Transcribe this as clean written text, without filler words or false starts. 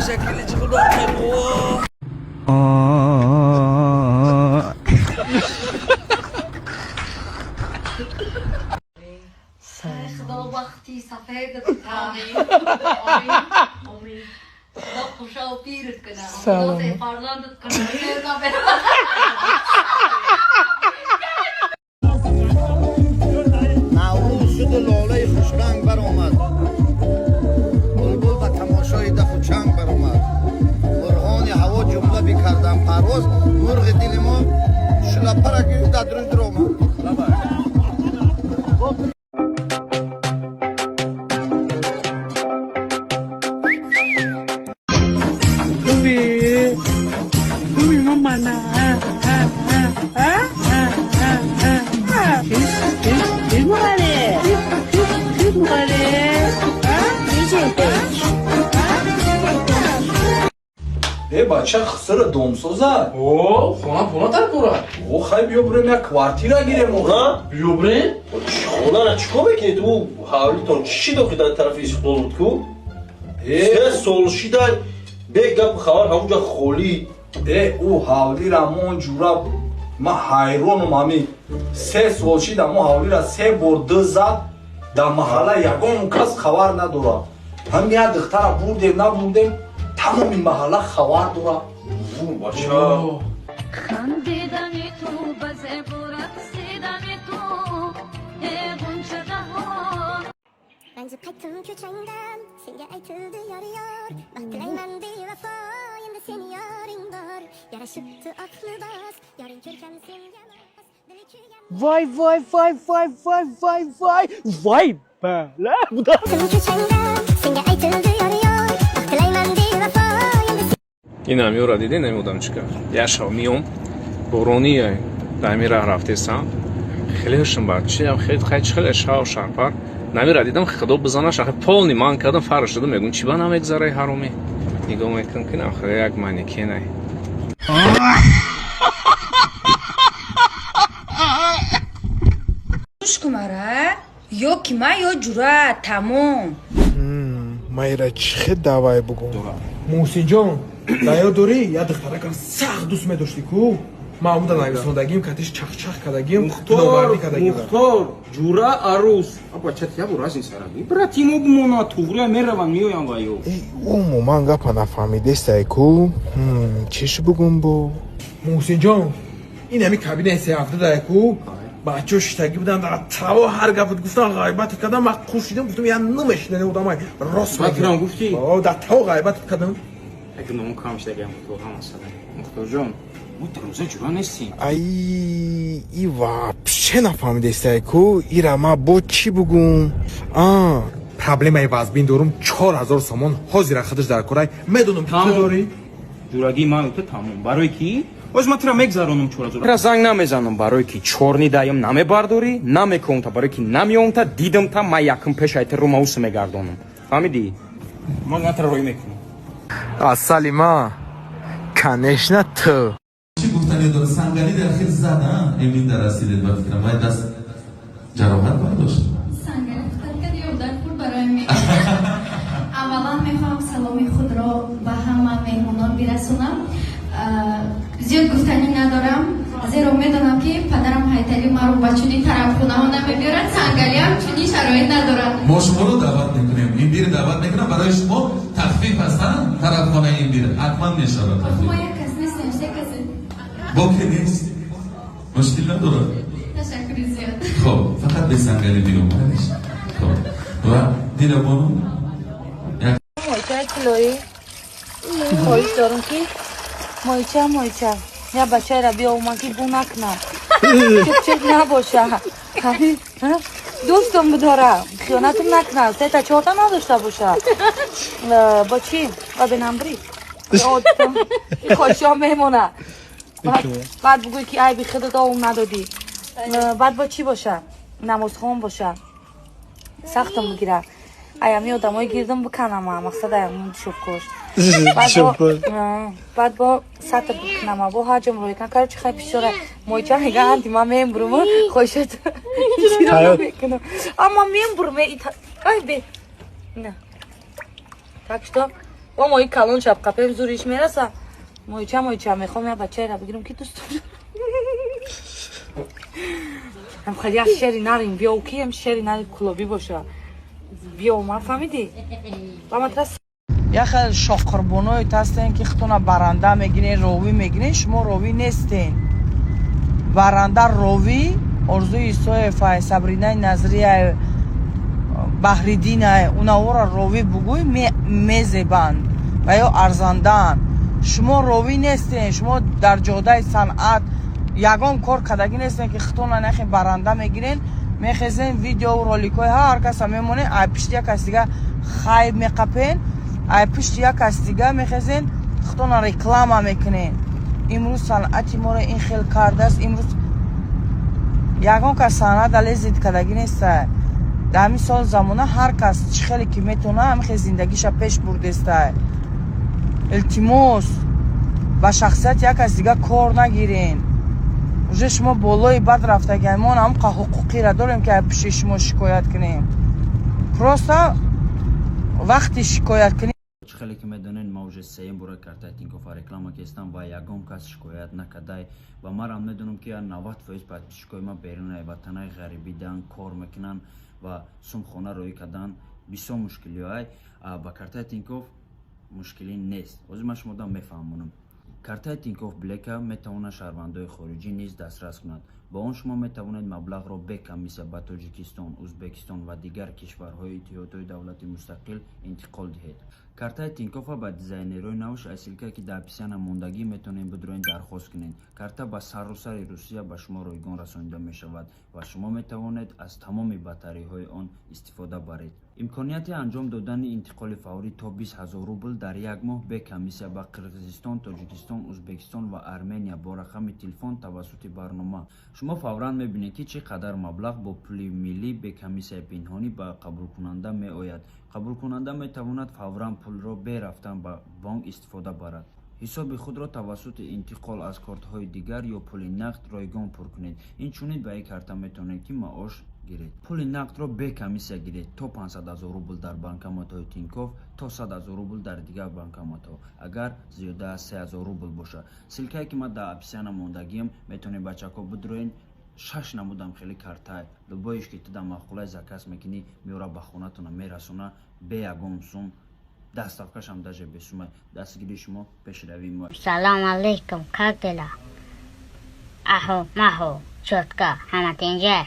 خدا وقتی سفیدت کنه. آمین. خدا خوشا و پیرت کنه. خدا فرزندت کنه. Наврӯз шуду лолаи хушранг баромад, булбул ба тамошои дафу чанг баромад, мурғони ҳаво ҷумла бикардан парвоз, мурғи дили мо шулапара гирифт, дар дурун дуромад. Э, бача, хусура домсоза. О, хона пона тар дорад. О, хай, биё бурем, як квартира гирем охи. Биё бурем? Хонара чӣ кор мекунед? Ӯ ҳавлитон чӣ шида, ки дар тарафи Истиқлол буд ку? Э. 3 сол шида, бе гапу хабар ҳамунҷа холӣ. Э, ӯ ҳавлира мон ҷура, ман ҳайронум, ҳами 3 сол шида, мо ҳавлира се бор д зад, дар маҳалла ягон кас хабар надорад. Ҳам як духтара бурдем, набурдем, тамоми маҳалла хабар дорад. Ву, бача. خندیدن تو به زیبا رقصیدن تو ای غنچه دهان. Ranjib qaytdim ko'changdan, senga aytildi yor yor. Baxt tilayman bevafo, endi seni yoring bor. Yarashibdi oq libos, yoring ko'rkam senga mos. Dili kuygan. Voy voy voy voy voy voy voy voy, bala bu da. Qaytdim ko'changdan, senga aytildi yor yor. Baxt tilayman bevafo, endi Инам ёра дидем, ин одам чӣ кард. Як шаб миём, борони дар ҳамин раҳ рафтесам, хеле ҳушм бад чиам, хеле хай чӣ хеле шав шарпар намира дидам, худо бизанаш, ахи полни ман кардам, фарш шудам, мегум, чӣ ба намегзараи ҳаромӣ, нигоҳ мекунам, ки нахеле як манекенай. Гӯш кун мара, ё ки ман, ё ҷура, тамом. Майра, чӣ хел давай бугум? Муҳсинҷон, дар ёд дорӣ, як духтаракам сахт дӯст медоштӣ ку? Ман омуда нависондагим, катиш чахчах кардагим, номардӣ кардагим. Мухтор, ҷура, арӯс, бачат ябу разница раби, брат, имо бимона, туғрия мераванд, меоянд ва ё. Умуман гапа нафаҳмидестай ку, чиш бугум бо? Муҳсинҷон, ин ҳами кабинаи сеҳафта дай ку, бачаҳо шиштагӣ буданд дар таво, ҳар гапат гуфтан, ғайбатат кардам, ман қуш шидам, гуфтам, я намешинани одамай рост. Ба кирам гуфтӣ? Дар таво ғайбатат кардам. Як ном кам шидагиам, Мухтор, ҳама сада. Мухторҷон, мо дароза ҷура нестем. Ай, и вообще нафаҳмидестай ку, ира ма бо чӣ бугум а? Проблемаи вазбин дорум, 4000 сомон ҳозира худаш дар корай, медонам ки ту дорӣ. Ҷурагии ман ту тамом, барои ки оз ман тура мегзаронам 4000. Тура занг намезанам, барои ки чорни даям намебардорӣ, намекунта, барои ки намеомта, дидамта, ман якум пешай ту румауса мегардонам, фаҳмидӣ? Ман тура рӯй мекунам. Асали ма, конечно, ту. Чӣ гуфтане дора? Сангалӣ дар хел зад, эмин дар расидед, ба фикрам, вай даст ҷароҳат бардошт. Сангалӣ фақат ёрдам пул барои ми. Аввалан мехоҳам саломи худро ба ҳама меҳмонон бирасонам. Зиёд гуфтанӣ надорам, зеро медонам, ки падарам Ҳайталӣ маро ба чунин тарабхонаҳо намебиёрад, Сангалиам чунин шароит надорад. Мо шуморо даъват мекунем, имбир даъват мекунам, барои шумо тахфиф ҳастан, тарабхонаи имбир ҳатман мешавад. Мо як кас нестем, се касем. Боке нест, мушкил надорад. Ташаккури зиёд. Хоб, фақат бе сангалӣ биём. Хоб, ва Дилабону як. Моҳичаи тиллоӣ, хоҳиш дорам, ки моҳича, моҳича, я бачаеро биёвман, ки бу накунам, чук-чук набоша, дӯстум бидора, хиёнатум накунад, сета чорта надошта боша, бо чӣ ба бенамбрӣ хоҳишҳо мемонад, баъд бугӯй, ки айби худат овм надодӣ. Баъд бо чӣ боша, намозхон боша, сахтам бигира, аями одамои гирдам биканама, мақсад аями душобкош, баъд бо сатр бикунама, бо ҳаҷам рӯй кан. Короче, хай, пишора моҳича мега, анти ман мембурум, хоҳишот чиро мекунам, амма мембурум. Ай бе, так что Бо моҳи калон шаб қапем, зуриш мераса. Моҳича, моҳича, мехоҳам як бачаеро бигирам, ки дӯст дорам. Ам хеле як шери нарим биёв, ки ам шери нари кулобӣ боша. Биёв, ман фаҳмидӣ? Ба ман трас. Як хел шоҳқурбоноет ҳастен, ки худтона баранда мегирен, ровӣ мегирен. Шумо ровӣ нестен. Баранда, ровӣ Орзуи Исоевай, Сабринаи Назрияй, Баҳриддинай. Унаворо ровӣ бугӯй, мезебанд ва ё арзандаанд. Шумо ровӣ нестен. Шумо дар ҷодаи санъат ягон кор кардагӣ нестен, ки худтона нахе баранда мегирен. Мехезен, видеову роликҳои ҳар каса мемонен, ай пишти як кас дига хайб меқапен, ай пишти як кас дига мехезен, худтона реклама мекунен. Имрӯз санъати моро ин хел кардааст. Имрӯз ягон кас санъат але зид кардагӣ неста. Дар ҳамин сол замона ҳар кас чӣ хеле ки метавона, ҳамин хел зиндагиша пеш бурдеста. Илтимос, ба шахсияти як кас дига кор нагирен. Уже шумо болои бад рафтагиан. Мо ҳамқа ҳуқуқиро дорем, ки пиши шумо шикоят кунем. Просто вақти шикоят кунем. Чӣ хеле ки медонед, ма уже сеюм бора картаи Тинькоффа реклама кестам ва ягон кас шикоят накардай. Ва марам медонам, ки 90% подписчикои ма берунаи ватанаи ғарибидан кор мекунанд ва сумхона роӣ кардан бисёр мушкилиҳоай. Ба картаи Тинькофф мушкилӣ нест. Ҳозир ман шумода мефаҳмонам. Картаи Тинькофф Блека метавонад шаҳрвандои хориҷӣ низ дастрас кунад. Бо он шумо метавонед маблағро бе комиссия ба Тоҷикистон, Ӯзбекистон ва дигар кишварҳои Иттиҳодҳои давлати мустақил интиқол диҳед. Картаи Тинькоффа ба дизайнерҳои навш аз ссылка, ки дар описания мондагӣ, метавонед бидроен, дархост кунед. Карта ба саросари Русия ба шумо ройгон расонида мешавад ва шумо метавонед аз тамоми бартариҳои он истифода баред. Имконияти анҷом додани интиқоли фаврӣ то 20 000 рубл дар як моҳ бе комиссия ба Қирғизистон, Тоҷикистон, Ӯзбекистон ва Армения бо рақами телефон тавассути барнома. Шумо фавран мебинед, ки чӣ қадар маблағ бо пули миллӣ бе комиссияи пинҳонӣ ба қабулкунанда меояд. Қабулкунанда метавонад фавран пулро бе рафтан ба бонк истифода барад. Ҳисоби худро тавассути интиқол аз кортҳои дигар ё пули нақд ройгон пур кунед. Инчунин ба ин карта метавонед, ки маош гиред. Пули нақдро бе комиссия гиред то 500 000 рубл дар банкоматҳои Тинькофф, то 100 000 рубл дар дигар банкоматҳо, агар зиёда аз 3000 рубл бошад. Ссылкае, ки ман дар описания мондагиам, метавонед, бачако, бидроен. Шаш намудам хеле картай, любоиш ки ту дар маъқулай, заказ мекунӣ, меора, ба хонатона мерасона бе ягон сум. Доставкашам даже бесумай. Дастгирии шумо пешравии мо. Салом алейкум, как дела? Ахо, махо, чётко, ҳама тинҷа.